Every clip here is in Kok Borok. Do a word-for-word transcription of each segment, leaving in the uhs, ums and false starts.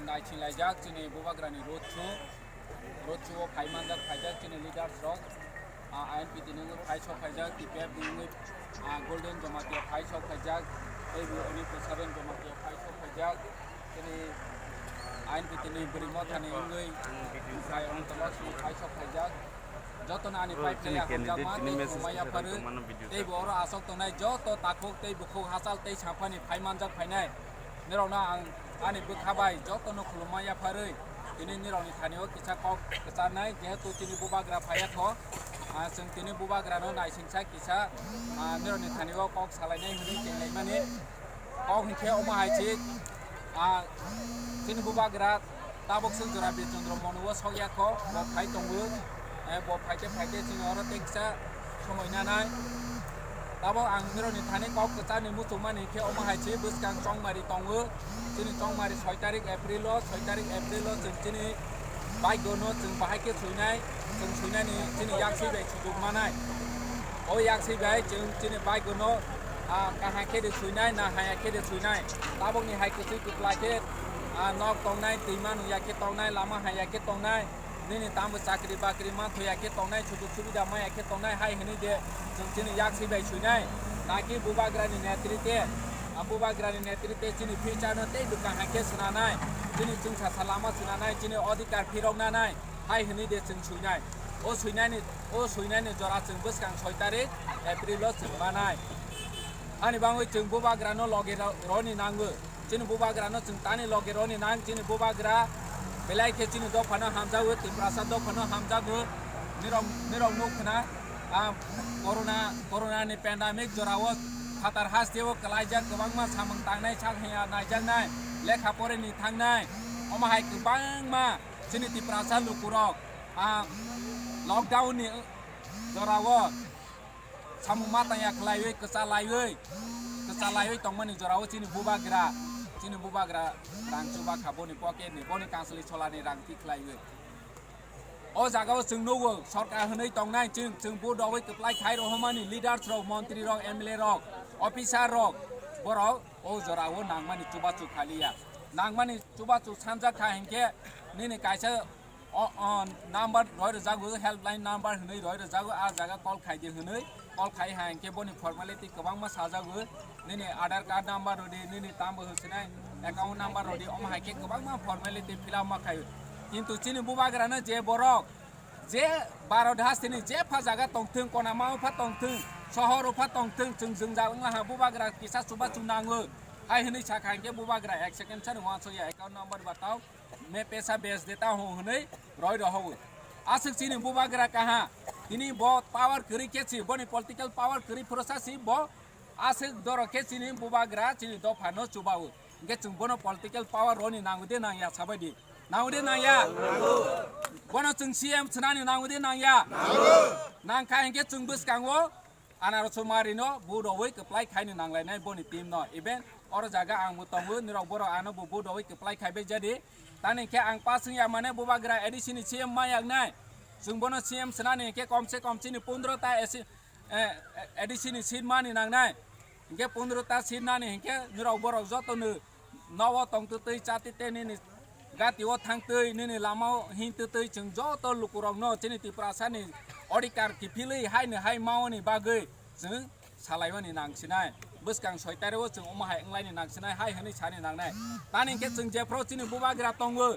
Naising laijak chini bubagrani road show, road show o phai manjak phaijak chini leaders rok, ah, I N P T ni wngwi phai sok phaijak, T P F ni wngwi, ah, Golden Jamatia phai sok phaijak, tei bo Oni Pesaben Jamatia phai sok phaijak, chini I N P T ni bwrwi mothani wngwi phai Ananto Lakshmi phai sok phaijak. Jotono ani pai phailai hamjakma tei khulumma yapharwi, tei bo oro asok tongnai joto takhuk tei bukhuk hachal tei saphani phai manjak phainai. Nirokno ang ani bwkha bai jotono khulumma yapharwi, tini nirokni thani o kisa kok kwcharnai, jehetu tini bubagra phaiya kho. Ah, chwng tini bubagrano naisingsa kisa, ah, nirokni thani o kok salainai hwnwi chenglaimani. Kok hinkhe omo hai se, ah, chini bubagra tabuk se jora Birchandra Monu o sokya kho, bo phai tongo, eh, bo phaite phaite chini oro tei kisa somoi nanai. Tabuk ang nirokni thani kok kwcharni muchungmani hinkhe omo hai se bwskang chongmari tongo, chini chongmari soi tarik April o, soi tarik April o chwng chini bike no chwng bahai khe suinai, chwng suinani chini yaksi bai sujuk manai. O yaksi bai chwng chini bike no, ah, kaham khe de suinai, na haya khe de suinai. Tabukni hai kwchwi kwplai khe, ah, nok tongnai, twima nungya khe tongnai, lama haya khe tongnai. Nini tamo chakri bakri ma thoya khe tongnai, sujuk subida maya khe tongnai hai hwnwi de chwng chini yaksi bai suinai. Naki bubagrani netrite, ah, bubagrani netrite chini future no tei bwkang hai khe swnanai. Chini chwngsa sa lama swnanai, chini odhikar phiroknanai. Hai hwnwi de chwng suinai. O suinani, o suinani jora chwng bwskang soi tarik April o chwng manai. Ani bangwi chwng bubagrano loge ro-, roni nango. Chini bubagrano chwng tani loge roni nang, chini bubagra belai khe chini dophano hamjago, Tiprasa dophano hamjago. Nirok, nirok nuk khna, ah, corona, corona ni pandemic jorao phatar hasteo kwlaijak kwbangma samung tangnai, sak haya naijaknai, lekha poreni thangnai, omo hai kwbangma chini Tiprasa lukurok, ah, lockdown ni jorao samung ma tangya khlaiwi, kwchalaiwi, kwchalaiwi tongmani jorao chini bubagra, chini bubagra rang chuba kha boni pocket ni, boni kansli cholani rang ti khlaiwi. O jagao chwng nugo, sorkar hwnwi tongnai chwng, chwng vote rogwi kwplai khai rohormani leaders rok, montri rok, M L A rok, officer rok, borok o jorao nangmani chubachu khaliya. Nangmani chubachu sanjak kha hinkhe nini kaisa o, o number roi rwjago, helpline number hwnwi roi rwjago, a jaga call khaidi hwnwi, call khai ha hinkhe boni formality kwbangma sajago, nini Aadhaar card number rwdi, nini tambo hwnsinai account number rwdi, omo hai khe kwbangma formality fill up ma khaio. Kintu chini bubagrano je borok, je Bharat hasteni jepha jaga tongthwng, konama o pha tongthwng, sohor o pha tongthwng, chwng jwngjal wngla ha bubagra kisa chubachu nango. Hai hwnwi sakha hinkhe bubagra ek second sani uansukya account number batao, me pesa bhej deta ho hwnwi roi rohogo. Aswk chini bubagra kaha, tini bo power kwrwi khe si, boni political power kwrwi phwrwsa si bo aswk doro khe chini bubagra chini dophano chubao. Hinkhe chwng bono political power roni nango de nangya sabaidi? Nango de nangya? Bono chwng C M swnani nango de nangya? Nangkha hinkhe chwng bwskango Anarosomari no vote rogwi kwplai khaini nanglainai boni team no. Even oro jaga ang bo tongo, nirok borok ano bo vote rogwi kwplai khaibai jadi. Tani hinkhe ang pass wngya mane bubagra A D C ni C M ma yaknai. Chwng bono C M swnani hinkhe kom se kom chini pondro ta A C, eh, A D C ni seat mani nangnai. Hinkhe pondro ta seat nani hinkhe nirok borok joto no nogo tongtwtwi chatwtwi nini gati o thangtwi nini lama o himtwtwi chwng joto lukurokno chini Tiprasa ni odhikar kiphilwi haino hai maoni bagwi chwng salaimani nangsinai. Bwskang soi tarik o chwng omo hai wnglaini nangsinai hai hwnwi sani nangnai. Tani hinkhe chwng jephru chini bubagra tongo,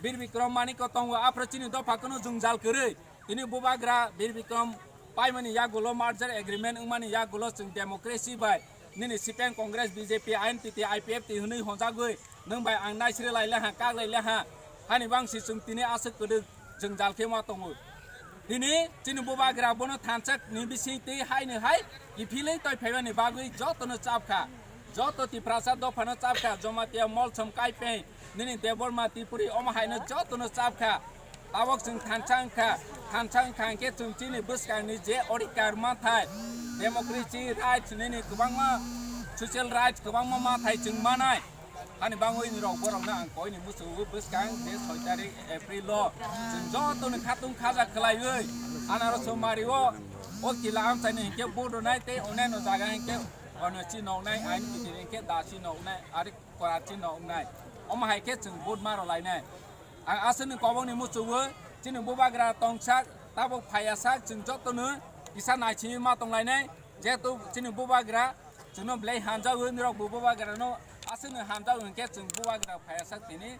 Bir Bikram Manikya tongo, aphuru chini dopha kunu jwngjal kwrwi. Tini bubagra Bir Bikram paimani yagulo, merger agreement wngmani yagulo chwng democracy bai nini C P M Congress, B J P, I N P T, I P F T hwnwi honjagwi nwng bai ang naisri lai le ha, kak lai le ha. Hani bangsi chwng tini aswk kwdwk jwngjal khe ma tongo. Tini chini bubagra bono thansa ni bising twi haino hai kiphilwi toi phaimani bagwi jotono chapkha. Joto Tiprasa dophano chapkha, Jamatia, Molsom, Kaipeng, nini Debbarma, Tripuri, omo haino jotono chapkha. Tabok chwng thansa wngkha, thansa wngkha hinkhe chwng chini bwskangni je odhikar manthai, democracy rights nini kwbangma social rights kwbangma manthai chwng manai. Hani bangwi nirok borokno ang koini muchungo bwskang je soi tarik April o chwng jotono khatung khaja khwlaiwi Anarosomari o, o kila amchaini hinkhe vote rwnai tei oneno jaga hinkhe ono chi noknai, aini bwtwi hinkhe da chi noknai, ari Kora chino wngnai. Omo hai khe chwng vote ma rw lainai. Ang aswkni kobokni muchungwi chini bubagra tongsak, tabuk phaiyasak, chwng jotono kisa naisingwi ma tong lainai. Jehetu chini bubagra chwngno belai hamjago, nirok bo bubagrano aswkno hamjago hwnkhe chwng bubagra phaiyasak tini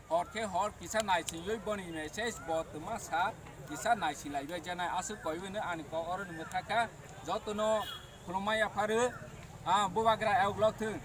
hor khe hor kisa naisingwi boni message bo twma sa kisa naising laibai janai aswk koiwi no ani kok oro ni mwthakha jotono khulumma yapharwi, ah, bubagra auglok thung.